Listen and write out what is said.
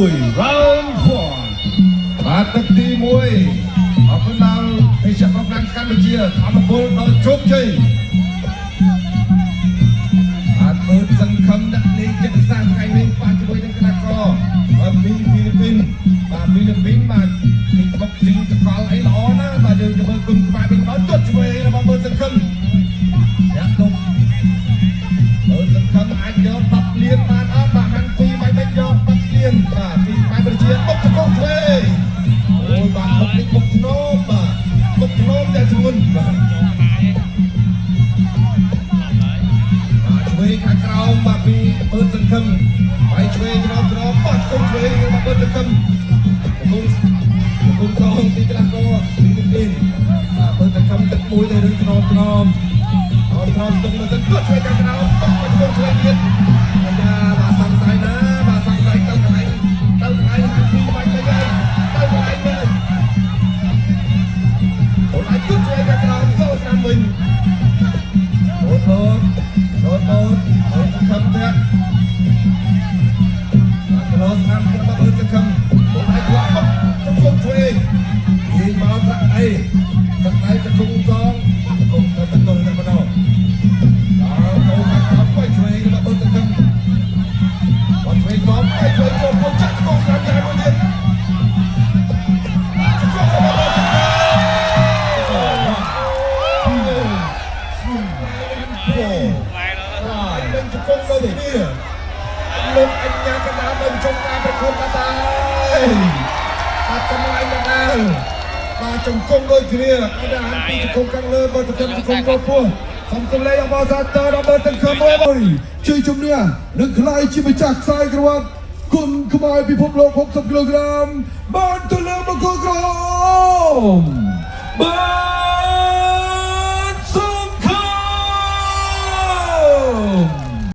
1 round 1 បាទទឹកទី1អរគុណដល់ភេសជ្ជៈប្រប្រាំងកម្ពុជាធម្មពលដល់ជោគជ័យបាទមើលសង្ឃឹមដាក់លេងចិត្តសាស្ត្រថ្ងៃនេះប៉ះជាមួយនឹងកីឡាករបាទពីហ្វីលីពីនបាទហ្វីលីពីនបាទពីបុកស៊ីងសកលអីល្អណាស់បាទយើងទៅមើលគុណខ្មែរវិញដល់ជត់ឆ្វេងរបស់មើលសង្ឃឹមយ៉ាទុំមើលសង្ឃឹមអាចយក10លានបានអត់បាទហាន់ពីមិនមិនយក10លានបាទពីខ្មែរប្រជាបុកជង្គង់ឆ្វេង អូយបាទបុកនេះបុកធ្នមបាទបុកធ្នមតែធ្ងន់បាទបាទឆ្វេងខាងក្រោមបាទពីបើសង្ឃឹមបាយឆ្វេងក្រោមក្រោមបាទគុំឆ្វេងរបស់បើសង្ឃឹមគុំគុំសងទីក្លាស់កពីពីបាទបើសង្ឃឹមទឹកមួយទៅរឿងធ្នមធ្នមអត់ធ្នមទឹកមកទឹកគាត់ឆ្វេងខាងក្រោមបុកមកគុំឆ្វេងទៀតអាយ៉ាបាទសង្ស័យណាបាទសង្ស័យទៅកន្លែងទៅកន្លែងហាពីបាច់ទៅហើយទៅកន្លែងមើល អូនអាចគិតជួយកាក្រោមសូស្រាំវិញអូនអូនអូនអូនអូនសង្ឃឹមទេបាទក្លោស្រាំខ្ញុំមកអូនសង្ឃឹមអូនអាចខ្លាក់មកជង្គង់ជួយយីមកថ្នាក់អីថ្នាក់អីជង្គង់សងជង្គង់ទៅទៅតែម្ដងដល់ចូលខាងក្រោមទៅជួយរបស់អូនសង្ឃឹមអត់ជួយសងទៅជួយចូលពុកចាក់ជង្គង់ស្រាំយ៉ាងមួយទៀតជង្គង់របស់អូនសង្ឃឹម នឹងជង្គង់ដូចគ្នាលោកអញ្ញាកណ្ដាលនៅជុំការប្រកួតបាត់ហើយបាត់កម្លាំងកណ្ដាលបាទជង្គង់ដូចគ្នាអត់ដល់ពីជង្គង់ខាងលើបើទៅជង្គង់កពោះសំសម្លេងអបសាទរដល់បើទាំងខំមួយ ជ័យជំនះនឹងក្លាយជាម្ចាស់ខ្សែក្រវ៉ាត់គុណខ្មែរពិភពលោក60គីឡូក្រាមបានទៅលើមង្គលក្រហម។